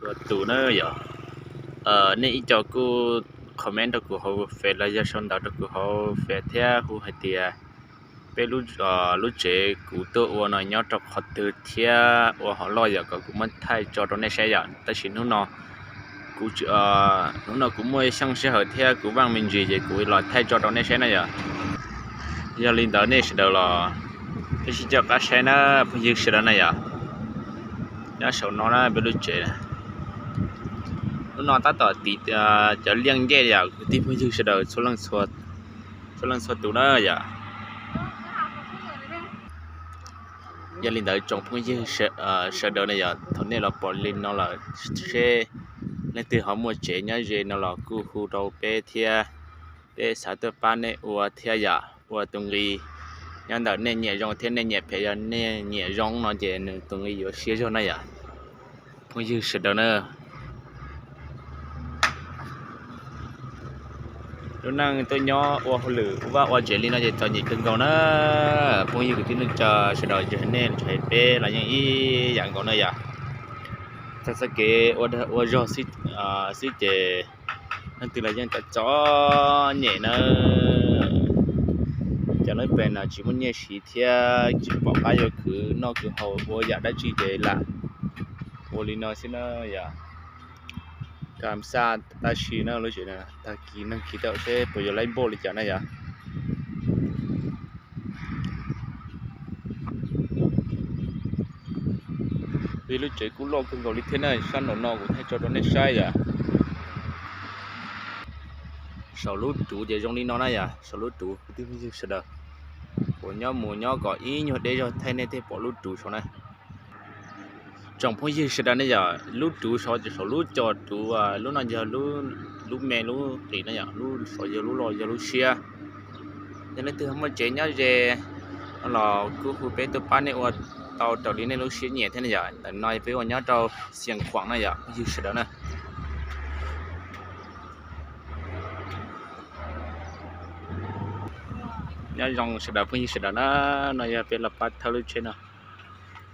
Ua tus na yom, nej ib co kuj comment rau kuv hauv Face los yog sau ntawv rau kuv hauv Face thiab hu hais tias peb lub tsev kuv tuaj ua no nyob rau qhov twg thiab ua hov loj yom, kom kuv muab thaij tso rau nej saib yom. Tab sis hnub no kuv, hnub no kuv muaj xyeej sij hawm thiab kuv vaaj me ntsis ces kuv los thaij tso rau nej saib na yom. Yog li ntawd nej sawv daws los peb sib coj qab saib na phooj ywg sawv daws na yom. Nyob saum no na peb lub tsev, lub no tab tom tiv cov liaj ncej yom kwv tij phooj ywg sawv daws txhua leej txhua tus na yom. Yog li ntawd tsoom phooj ywg sawv daws na yom, thaum nej los pom li no lawm seb leej twg ho muaj tsev nyob ze no los kuj hu rau peb thiab, peb xav tuaj pab nej ua thiab yom. Ua tus nqi nyob ntawm nej nyiam zoo thiab nej nyiam phem, yog nej nyiam zoo no ces nws tus nqi yuav siab zog na yom. Phooj ywg sawv daws na, lub neej tuaj nyob ua hauj lwm ua vaj ua tsev li no ces txom nyem kawg nkaus na. Phooj ywg kwv tij neej tsa sawv daws, yog nej ntshai peb los yeej ib yam nkaus na yom. Txoj kev ua dag ua zog xwb ces leej twg los yeej txom txom nyem na. Cov neeg pem no tsis muaj nyiaj siv thiab tsis pom qab yuav khwv noj khwv haus ua yam dab tsi ces lam ua li no xwb na yom. Kam xaj tab sis na lub tsev no tag kis neeg kis tau seb puas yuav laib npauj li cas na yom. Vim lub tsev kuj loj kawg nkaus li thiab na, sab nraum no kuv thaij tso rau nej saib yom. Saum lub ruv ces zoo li no na yom, saum lub ruv kwv tij phooj ywg sawv daws, kuv nyob mus nyob kom ib nyuag deb zog thaij nej thiaj pom lub ruv saud na. Tsoom phooj ywg sawv daws ne yom, lub ruv saud ces saum lub co ruv, lub no yog lub me lub qis na yom, lub saud yog lub loj yog lub siab. Yog leej twg muaj tsev nyob ze no los kuj hu peb tuaj pab nej ua tau raws li nej lub siab nyiam thiab na yom. Ntawm no peb ua nyob rau Xiav Khuam na yom phooj ywg sawv daws na. Nyob zoo sawv daws phooj ywg sawv daws na, no yog peb los pab thawb lub tsheb no.